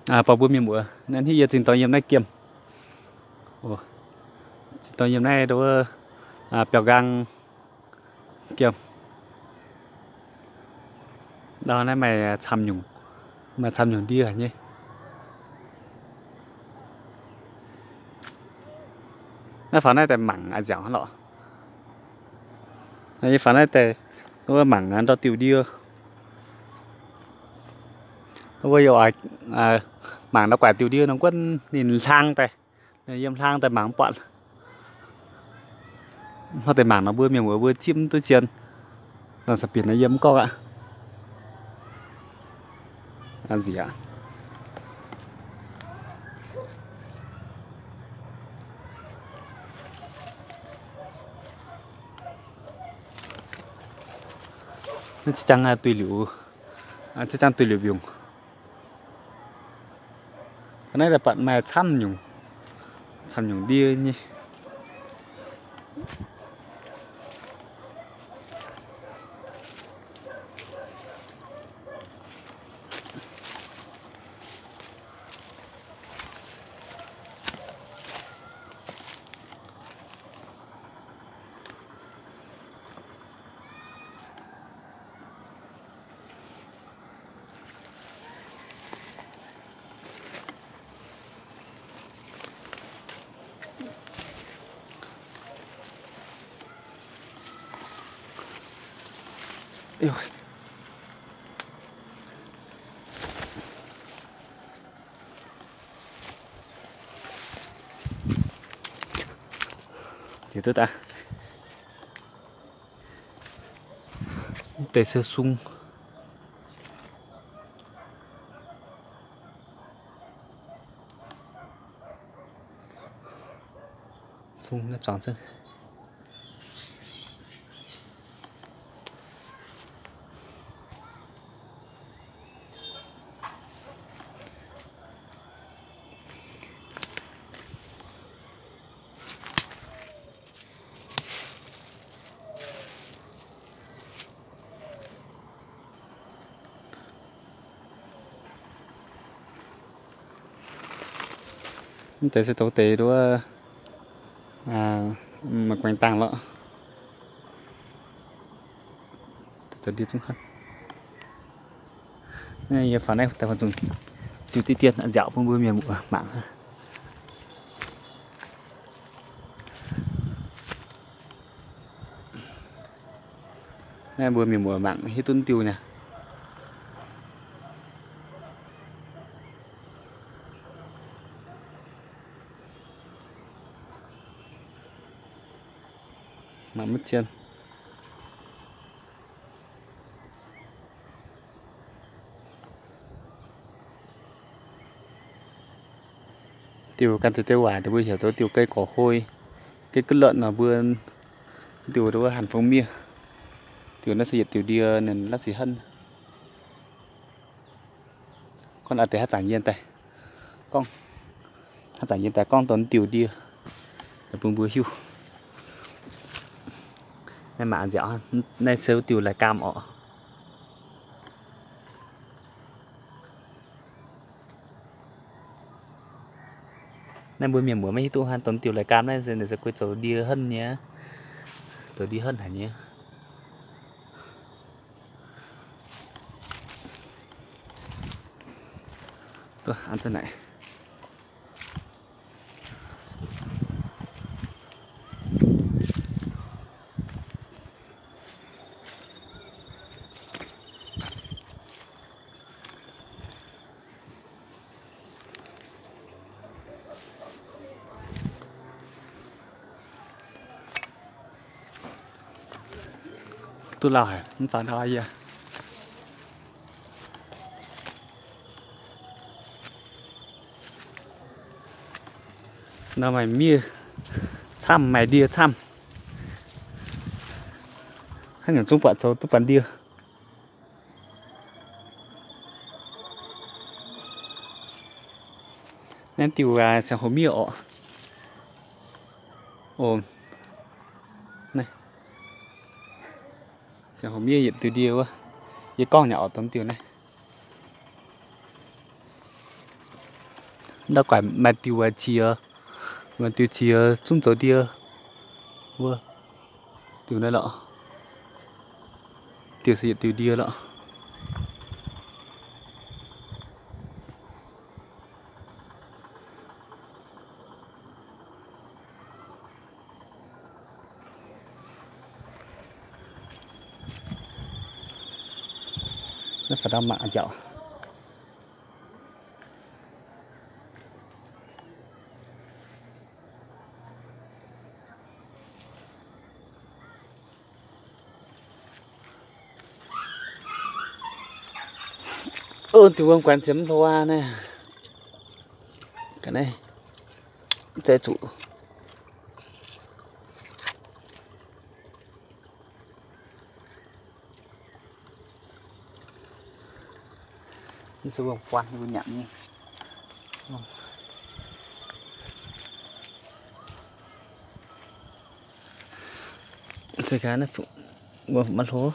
Baac mbuo mienh muoz, naaiv yie zingh dorh yiem naaiv giemh. Zingh dorh yiem naaiv wuov biauv nqaang giemh. Ndau naaiv maaih camv nyungc, maaih camv nyungc ndie nyei. Naaiv faaux naaiv daaih mangc a'nziaauc lorqc. Yie faaux naaiv daaih wuov mangc ndau diuh ndie. Wuov yie oix mangc ndau guaaic diuh ndie nor guonv ninh hlang daaih, yiem hlang daaih mangc mv buatc. Hnangv deix mangc nor mbuo mienh muoz mbuo zipv mv duqv zien. Nor saah bieqc naaiv yiem mv gorngv aqv. A'nziaauc. Naaiv ziex jangv duih liuz, ziex jangv duih liuz mbiungc. Ga'naaiv daaih buatc maaih camv nyungc, camv nyungc ndie nyei. Deix se sung. Sung naaiv zuangx zunv. Mv deix se douz deix nduov, maaih guaengx dangh lorqc. Zoux ndie zungv hnangv. Naaiv yie faaux naaiv daaih faaux zungh ziux diqv dien nziaauc bun mbuo mienh muoz mangc. Naaiv mbuo mienh muoz mangc hiuv duqv diuh niaa. Mangc maiv zien. Diuh gan zeiz zeiv waaic, mbuo heuc zoux diuh ga'gorx hoi, ga'gorx lorqc nor mbuo diuh wuov hanc fong miev. Diuh naaiv se yietc diuh ndie, ninh la'sic henv. Gorngv a'deix haaix zanc yie daaih gorngv, haaix zanc yie daaih gorngv dongh diuh ndie bun mbuo hiuv. Naaiv maaih nziaauc, naaiv se wuov diuh lai gaam orqc. Naaiv mbuo mienh muoz maiv hiuv duqv hnangv dongh diuh lai gaam naaiv se ninh se guei zoux ndie henv nyei, zoux ndie henv haic nyei. Duqv an za'naaic. Duqv lauh haic, mv faaux ndau yie. Nor maaih miev camv, maaih ndie camv. Hnangv nyungc zungv buatc zoux duqv baamh ndie. Naaiv diuh siang-houx miev orqc. Siang-houx miev yietc diuh ndie wuov. Yie gorngv nyei orqc, dongh diuh naaiv. Ndau guaix maaih diuh qiex, maaih diuh qiex zungv zoux ndie. Wuov, diuh naaiv lorqc. Diuh se yietc diuh ndie lorqc. Naaiv faaux ndau mangc nziaauc. Ov, diuh wuom guaix ziemx hlo aqv naaiv. Ga'naaiv zeix zuqc. Mv se wuom guaix mbuo nyanc nyei. Se ga'naaiv wuom maiv hlo.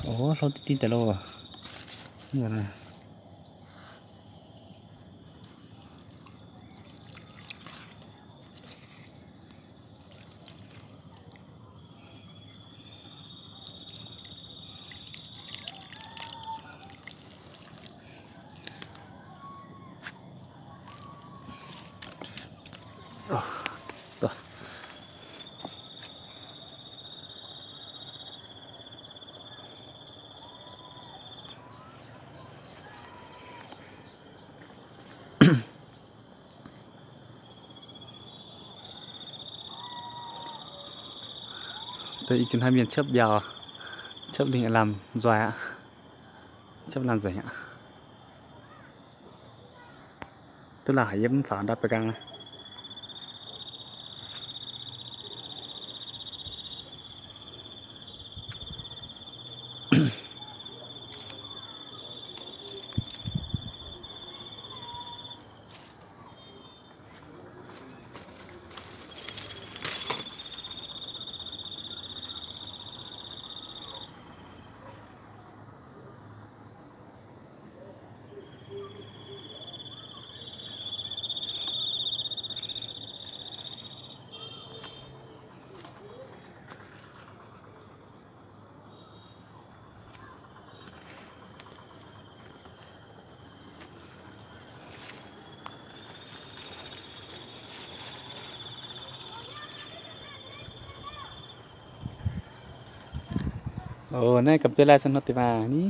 Ov, hlo diqv diqv daaih loh. Deix ih zanc haaix mienh ciepv mbiauh, ciepv lingh lamh nzoih aqv, ciepv lamh nzengc aqv. Duqv lauh haic, yie mv faaux ndau baeqc nqaang aqv. Ov, naaiv gamh biouv laai se hnoi deix maah ni.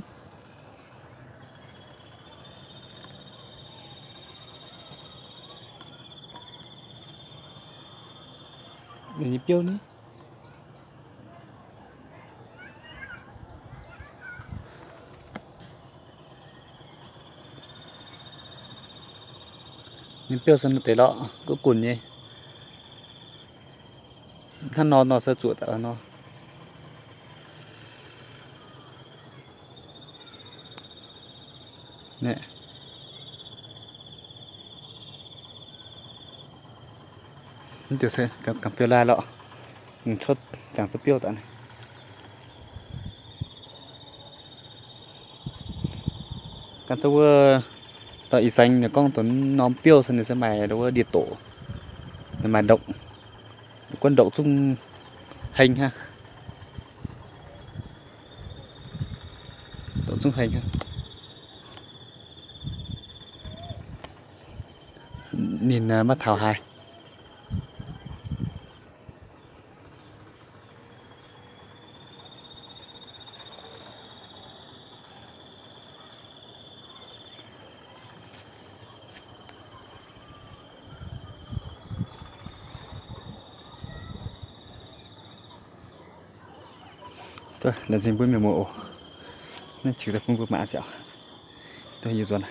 Ninh nyei biouv ni. Ninh biouv se hnoi deix lorqc, guv gunv nyei. Hnangv nor, nor se zuoqc daaih nor. Naaiv diuh se gamh biouv laai lorqc. Ninh cuotv jangx cuotv biouv daaih. Gan zouv wuov, dorh ih saeng ninh gorngv dongh norm biouv se ninh se maaih wuov ndie-doqc. Maaih ndopv, guanh ndopv zungv heng hnangv. Ndopv zungv heng hnangv. Ninh maiv taux haaix. Laengz zingh mbuo mienh muoz oc. Naaiv ziux daaih bun mbuo mangc ziangx. Yie nzuonx.